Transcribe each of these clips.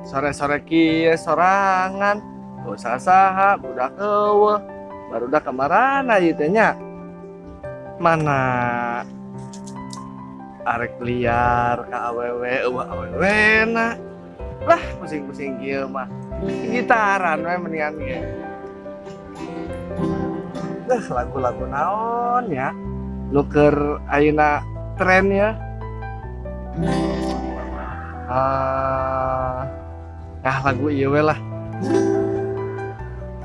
Sore-sore kieu sorangan. Usaha saha budak eueuh. Barudak kamarana ieu teh nya? Mana arek liar ka awewe eueuh awewena. Lah pusing-pusing kieu mah. Gitaran we mendingan ge. Lah lagu-lagu naon ya? Nu keur ayeuna tren ya. Ah, lagu ieu we lah.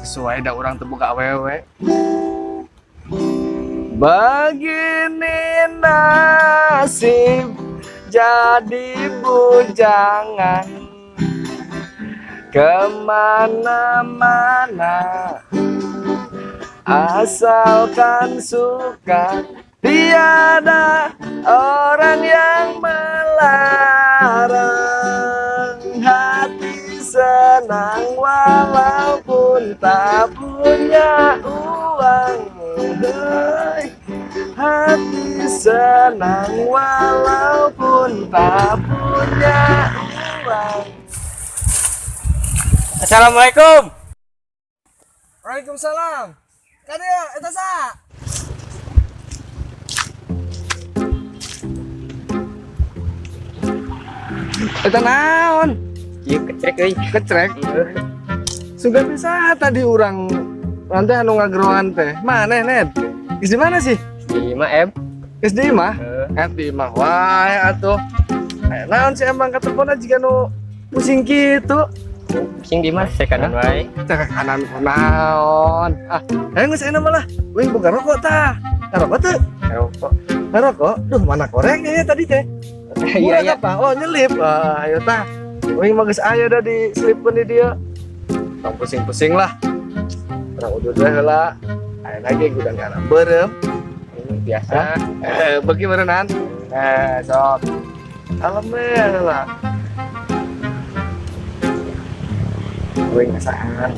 Sesuai da urang teu boga awewe. Begini nasib jadi bujangan, kemana-mana asalkan suka, tiada orang yang melarang. Hati senang walaupun tak punya uang. Hei, hati senang walaupun tak punya uang. Assalamualaikum. Waalaikumsalam. Kadieu eta sa? Eta naon? Ieu kecrek euy. Kecrek? Sugan bisa tadi urang nanti anu ngageroan teh. Mana Ned? Geus di mana sih? Di imah, Em. Geus di imah? Heeh. Eh, di imah wae atuh. Aya naon sih emang kateleponan jiga nu pusing kitu? Pusing di imah, saya kanan wae. Cek kanan kunaon. Ah, ayo geus enak malah. Wing boga rokok tah. Ngarokok teu? Ngarokok. Ngarokok? Duh, mana koreknya ya tadi teh? Iya, iya. Apa? Oh, nyelip. Ah, ayo tah. Wing mah geus aya da diselipkeun di dieu. Tong pusing-pusing lah. Urang udud we heula. Aya lagi gudang garam beureum. Biasa. Beuki beureunan. Sok. Kalem we heula. Wing ngasaan.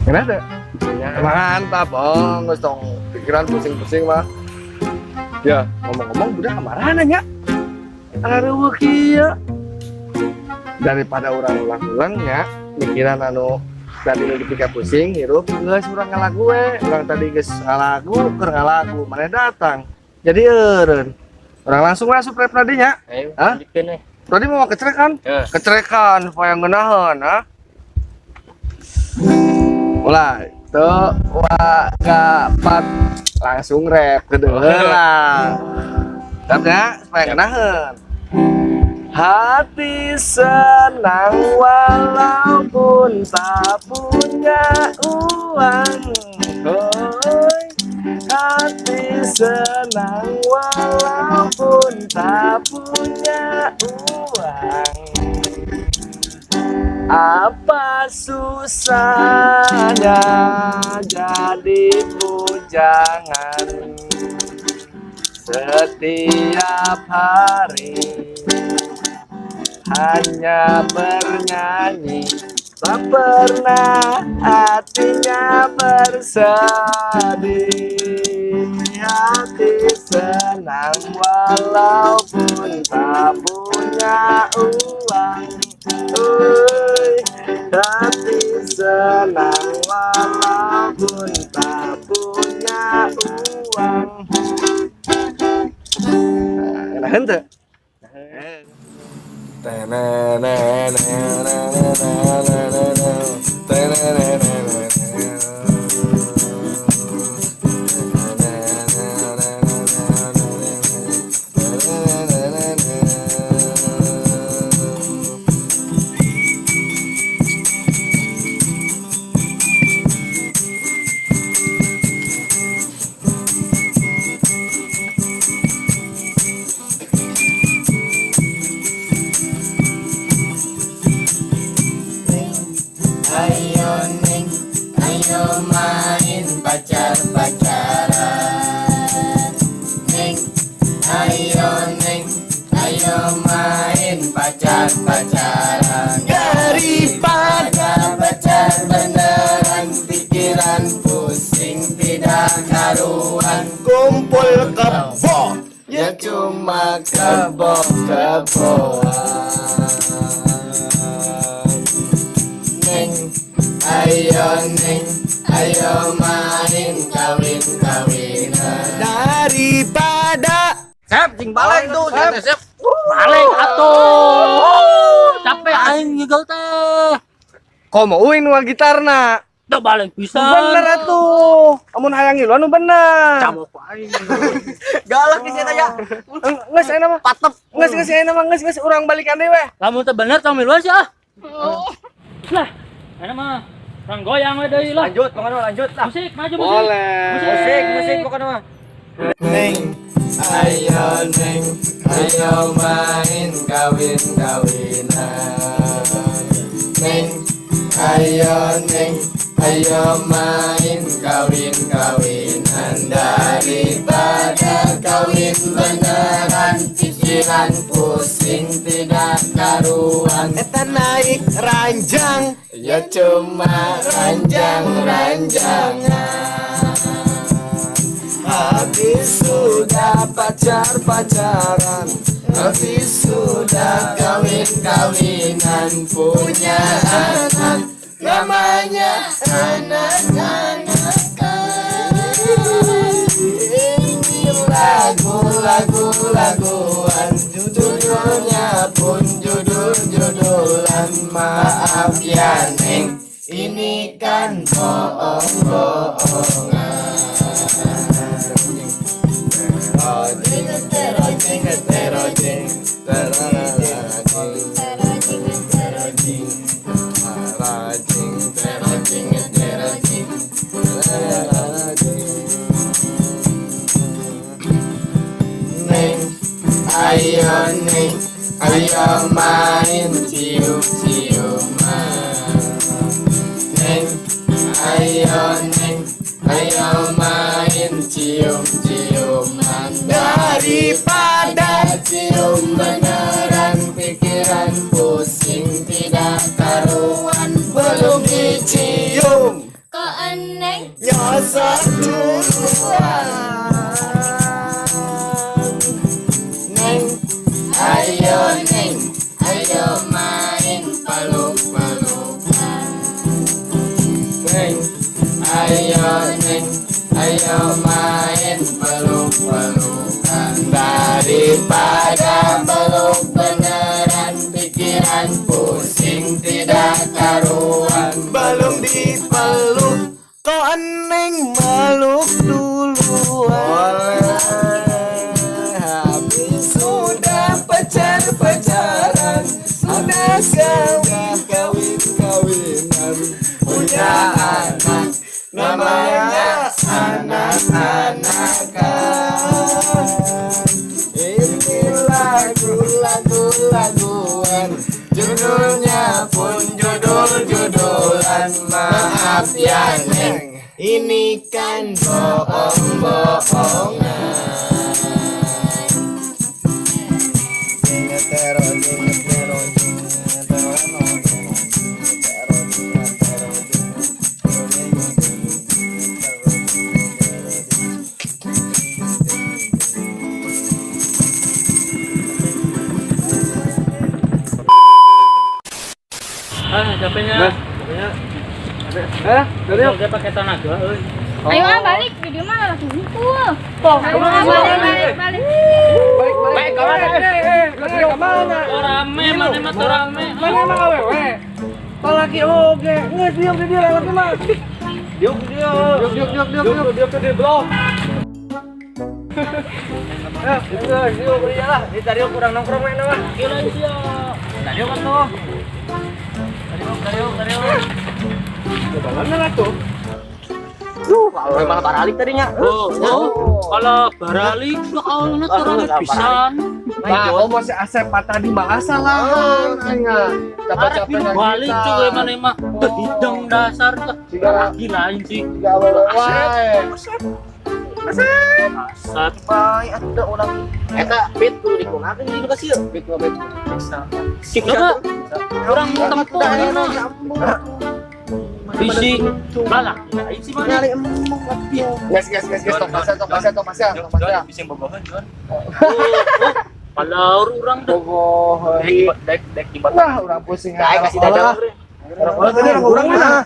Kenapa? Ya. Mantap, oh, geus tong pikiran pusing-pusing mah. Ya, ngomong-ngomong budak kamarana nya? Areueuh kieu. Daripada urang ulang-ulang nya, mikiran anu tadi nu dipikir pusing hirup geus urang ngalagu we. Urang tadi geus ngalagu, keur ngalagu, maneh datang. Jadi eureun. Urang langsung asup rep tadi nya. Ayo, Hah? lanjutkeun we. Tadi mau kecrekan? Heeh. Kecrekan supaya ngeunaheun, ha? Mulai. Tuh, wa, ga, pat. Langsung rap ke heula. Siap ya, supaya ngeunaheun. Hati senang walaupun tak punya uang. Hoi. Hati senang walaupun tak punya uang. Apa susahnya jadi bujangan setiap hari hanya bernyanyi, tak pernah hatinya bersedih. Hati senang walaupun tak punya uang. Ui, hati senang walaupun tak punya uang. Nah, henteu. Ayo Neng, ayo main pacar-pacaran. Neng, ayo Neng, ayo main pacar-pacaran. Daripada pacar beneran, pikiran Kebo ya cuma kebo-keboan. Neng, ayo neng, ayo main kawin-kawinan. Daripada Sep, jing balik tuh, sep. Balik atuh. Capek aing ngigel teh. Komo uing nu gitarna. Teu balik pisan. Bener atuh. Amun hayang ngiluan nu bener. Camok aing. Galak sih tanya. Geus ayeuna mah. Patep. Geus geus ayeuna mah geus geus urang balikan deui weh. Lamun teu bener tong miluan sih ah. Lah, ayeuna mah urang goyang we deui lah. Lanjut, pokoknya lanjut lah. Musik, maju musik. Boleh. Musik, musik pokoknya mah. Neng, ayo neng, ayo main kawin-kawinan. Neng, ayo neng, ayo main kawin-kawinan. Daripada kawin beneran, pikiran pusing tidak karuan. Eta naik ranjang Ya cuma ranjang-ranjangan. Habis sudah pacar-pacaran, habis sudah kawin-kawinan, punya anak namanya anak-anakan. Ini lagu-lagu-laguan, judulnya pun judul-judulan. Maaf ya neng, ini kan bohong-bohongan. Terojing, terojing, terojing, terojing, terojing, terojing, terojing, terojing, terojing. Neng, ayo neng, ayo main cium-ciuman. Neng, ayo neng, ayo main cium-ciuman. Daripada cium beneran, pikiran pusing tidak karuan. Belum dicium, Kok eneng nyosor duluan. Neng, ayo neng, ayo main peluk-pelukan. Neng, ayo neng, ayo main peluk-pelukan. Daripada peluk beneran, pikiran pusing tidak karuan. Belum dipeluk kok eneng meluk duluan. Habis sudah pacar-pacaran, sudah kawin-kawinan, punya anak namanya anak-anakan. Ini lagu-lagu-laguan, judulnya pun judul-judulan. Maaf ya neng, ini kan bohong-bohongan. Ah, capeknya. Eh, dari yuk. Dia pakai tenaga euy. Ayo ah balik, di dia mah lagi ngumpul. Ayo ah balik balik balik. Balik balik. Kemana? Kemana? Rame, mana mah tuh rame. Mana emang awewe? Laki oge, geus diuk di dieu laki mah. Diuk diuk. Diuk diuk diuk diuk diuk di blok. Eh, geus diuk di lah. Di tadi kurang nongkrong we mah. Kieu lain sia. Tadi kan tuh. Tadi tadi. Bener atuh. Duh, kalau malah baralik tadinya. Oh, kalau baralik soalnya tuh rame pisan. Nah, oh masih Asep tadi mah asalahan aing. Capek-capek balik cuy mana mah teu hidung dasar teh. Laki lain sih. Siga awewe wae. Asep. Asep. Bae atuh urang. Eta pit kudu dikumakeun di ka sieu. Pit mah pit. Bisa. Coba urang tempo ayeuna. Bisi balak lain sih mana? Nyali emong lagi. Guys, guys, guys, guys, tong pasea, tong pasea, tong pasea, tong pasea. Bisa bobohan, Jon. Palaur urang dah. Bobohan. Dek dek di batu. Nah, urang pusing. Kayak kasih dadang. Urang mana?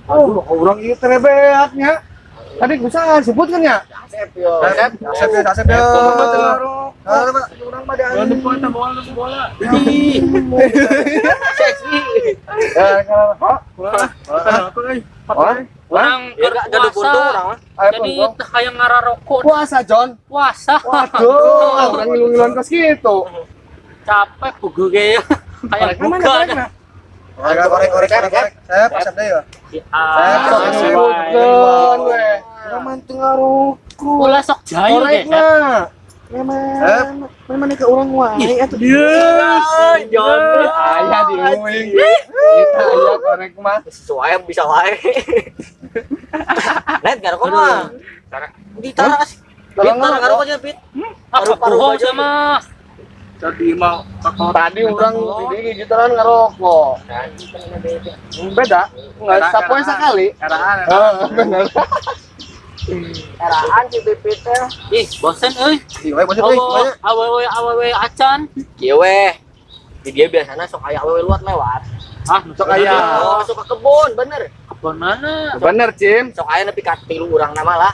Aduh, urang ieu teh beaknya. Tadi bisa sebut kan ya? Asep yo. Asep, Asep ya, asep ya. Urang mah da. Bola. Seksi. Eh, kalau Urang Ya gak ada puasa. buntung urang mah. Jadi teh hayang ngararokok puasa, John. puasa. Waduh, urang ngilu-ngiluan kos gitu. Capek pugu ge ya. Hayang Mana buka. mana? Korek korek korek korek. Sep, asep deh ya. Ah, Sebutkeun we. Urang mah teu ngarokok. Ulah sok jayu ge. Korekna. Memang, memang ke urang wae atuh. Yes. Jon. Aya di uing. Kita aya korek mah. Sesuai bisa wae. Net ngarokok mah. Di tanah kasih. Tolong Pit, tara ngarokok aja, Pit. Apa Paru-paru bohong aja. sama Tadi mah tadi urang di dieu gitaran ngarokok. Beda. Enggak sapoe sekali. Eraan. Heeh, bener. Eraan si Pipit teh. Ih, bosen euy. Iya, we bosen euy. Awewe awewe awewe acan. Kieu we. Di dia biasanya sok aya awewe luat lewat. Ah, Sok aya. Oh, sok ke kebun, bener. Kebon mana? Bener, Cim. Sok aya nepi ka tilu urang nama lah.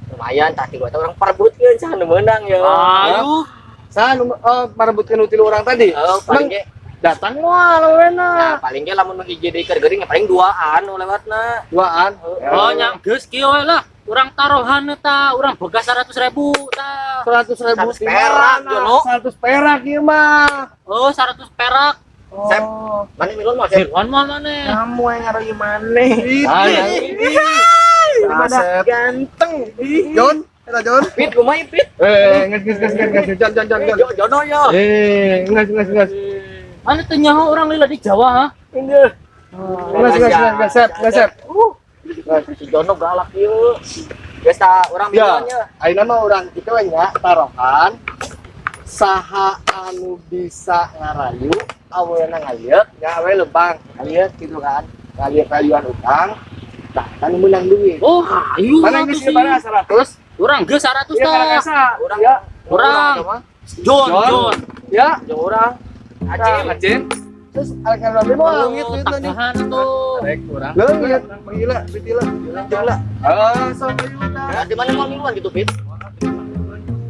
Lumayan tah tilu eta urang parebutkeun saha nu meunang ya. Ayo. Saha nu marebutkeun nu tilu urang tadi? Oh, paling ge Datang moal awena. nah, paling ge lamun nu hiji deui keur geuring ya paling duaan nu lewatna. Duaan. Oh, nya geus kieu we lah. Urang taruhan ta, urang boga 100.000 ta. 100.000 100 perak, Jono. 100 perak ieu mah. Oh, 100 perak. Sep. Mana milon mah, Sep? Miluan moal maneh. Kamu yang ngaruhi maneh. Asep. Ganteng. Jon, eta Jon. Pit kumaha ieu, Pit? Eh, nges nges nges nges nges Jon Jon Jon Jon. Jono yo. Eh, nges nges nges. Mana teu nyaho urang lila di Jawa ha? Nges nges nges nges sep, nges sep. Si Jono galak ieu. Geus ta urang Ya, miluan nya. ayeuna mah urang kitu we nya tarohan saha anu bisa ngarayu awena ngalieu nya awe lempang ngalieu gitu kan ngalieu rayuan utang tah kan menang duit. Oh, hayu Mana atuh geus sih. mana 100? Urang geus 100 Iya ta. karena asa. Urang. Ya, Urang. Jon, Jon. Jon. ya. Jeung urang. Acim, acim. Terus arek ngarayu moal. Leungit duitna nih. Tahan tuh. Rek urang. Leungit. Gila, gila. Gila. Ah, sok ayo tah. Nah, di mana mau miluan gitu, Pit?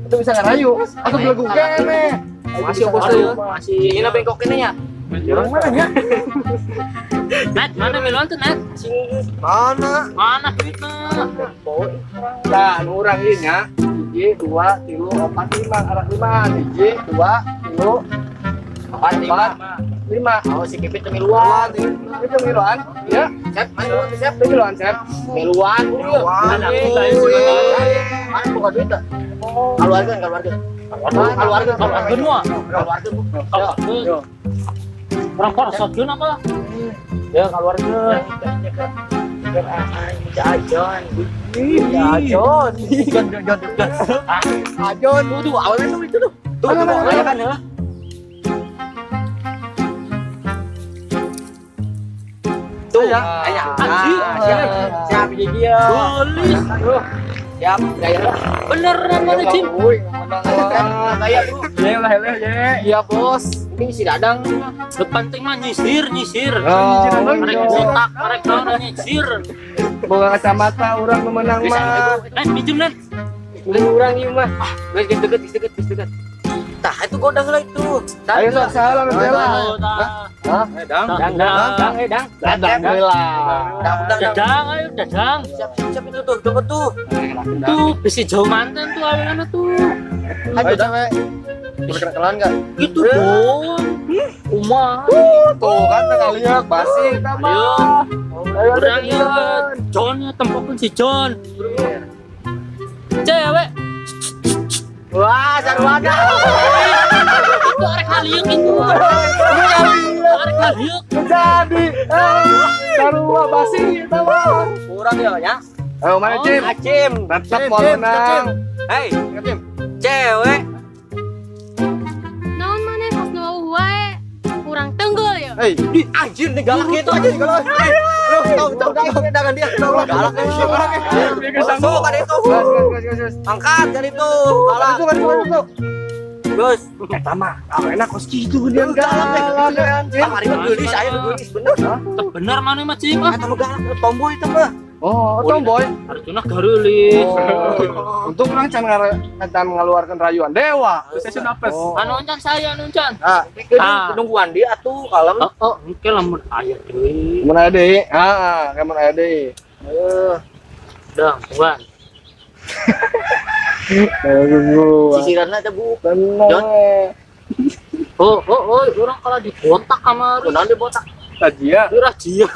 Itu bisa ngarayu atau belegu kene. Masih bos Aduh, tuh. masih. Ini bengkok ini ya. Urang mana nya? Net, mana miluan tuh, Net? Sing Mana? Mana duitna? Nah, nu urang ieu nya. 1 2 3 4 5 arak 5. 1 2 3 4 5. 5. Oh, si Pipit teh miluan. Itu miluan, ya. Sep, mana miluan Sep? Itu miluan, Sep. Miluan. Miluan. Mana buka duit teh? Keluarga, keluarga. Keluarga, Keluarga moal. Keluarga. Keluarga. Urang porosotkeun apa? Ya, keluarga. Jajan. Jajan. Jon, Jon, Jon, Jon. Ah, Ajon. Tuh, tuh, awalnya tuh itu tuh. Tuh, tuh, awalnya kan ya. Tuh, ayo. Anjing. Siap, siap dia. Gelis. Siap, gaya lah. Beneran mana, Cim? Woi, menang wah. Gaya, bro. Ye lah leh ye. Iya, Bos. Ini si Dadang. Depan penting mah nyisir, nyisir. Oh, Arek botak, arek naon nyisir. Boga kacamata urang nu menang mah. Net, minjem, Net. Lu urang ieu mah. Ah, geus deket, geus deket, geus deket. Tah, itu godang lah itu. Ayo sok saha lah heula. Oh, tah. Hah? Dang. Dang, dang, dang, eh, dang. Dadang heula. Dang, dang, dang. Dadang, ayo dadang. Siap, siap, siap itu tuh, deket tuh. Tuh, bisi jauh mantan tuh aweana tuh. Ayo cewek. Berkenalan enggak? Gitu dong. Kumaha? Tuh kan tengah lihat basi eta Ayo. mah. Ayo Urang ieu John tempokeun si John. Cewek, Wah, sarwana. itu arek ngaliuk itu. Arek ngaliuk. Jadi sarua basi eta mah. Kurang ya, ya. Ayo mana Cim? Acim. Tetap Cim, mau Cim, menang. Hei, Cim. cewek. Naon maneh pas nu wawuh wae. Urang tenggel ya. Hei, Anjir nih galak gitu aja galak. Lu tahu tahu tahu dengan dia. Galak. Sok kan itu. Gas, gas, gas, gas, gas. Angkat kan itu. Galak. Itu kan itu itu. Gus. Eta mah, ah enak kos kitu geunian Galak, galak anjir. Kamari mah geulis, aya nu geulis bener. Teu bener mana mah cing ah. Eta mah galak tomboy itu mah. Oh, tomboy. Arjuna gareulis. Oh, untung urang can ngaluarkeun rayuan dewa. Terus saya napes. Oh. Anu encan saya anu encan. Ah, Ah. Nungguan dia atuh kalem. Oh, oh, engke lamun aya deui. Mun aya deui? Ah, ah, mun aya deui. Dang, tungguan. Sisiranna teh bu. Tenang. Jon. We. Oh, urang kalau dibotak kamari. Kunaon di botak? Tajia. Di razia.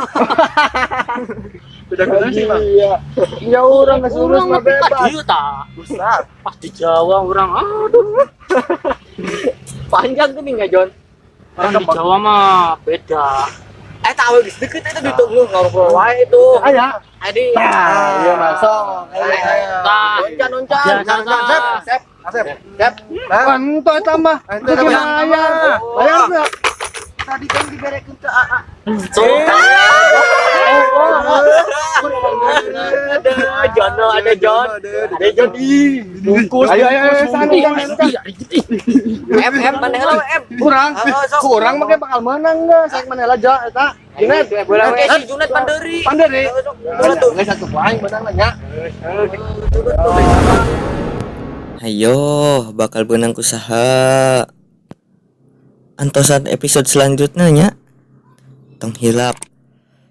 Beda kena sih, Bang. Iya. Ya urang geus urus Urang mah nepi ka bebas. dieu tah. Buset. Pas di Jawa urang aduh. Panjang geuning ya, Jon. Orang di Jawa mah beda. Eh tahu geus deket eta ditunggu ngobrol wae itu. Aya. Adi. Nah, iya masuk. Tah. Oncan oncan. Biasa tah. Sep, Asep. Sep. Nah, Ento eta mah. Ento Itu eta mah. bayar. Bayar teu? Tadi kan diberekeun ke AA. Ada Jono, ada Jon. Ada Jon. Bungkus. Ayo ayo ayo sani kan. M M mana heula M. Kurang. Oh, sok. Kurang make bakal menang geus. Saek maneh aja eta. Junet. Oke, si Junet Panderi. Panderi. Bola tuh. Geus satu aing menang lah nya. Hayo, bakal beunang ku saha? Antosan episode selanjutnya nya. Tong hilap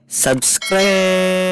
subscribe.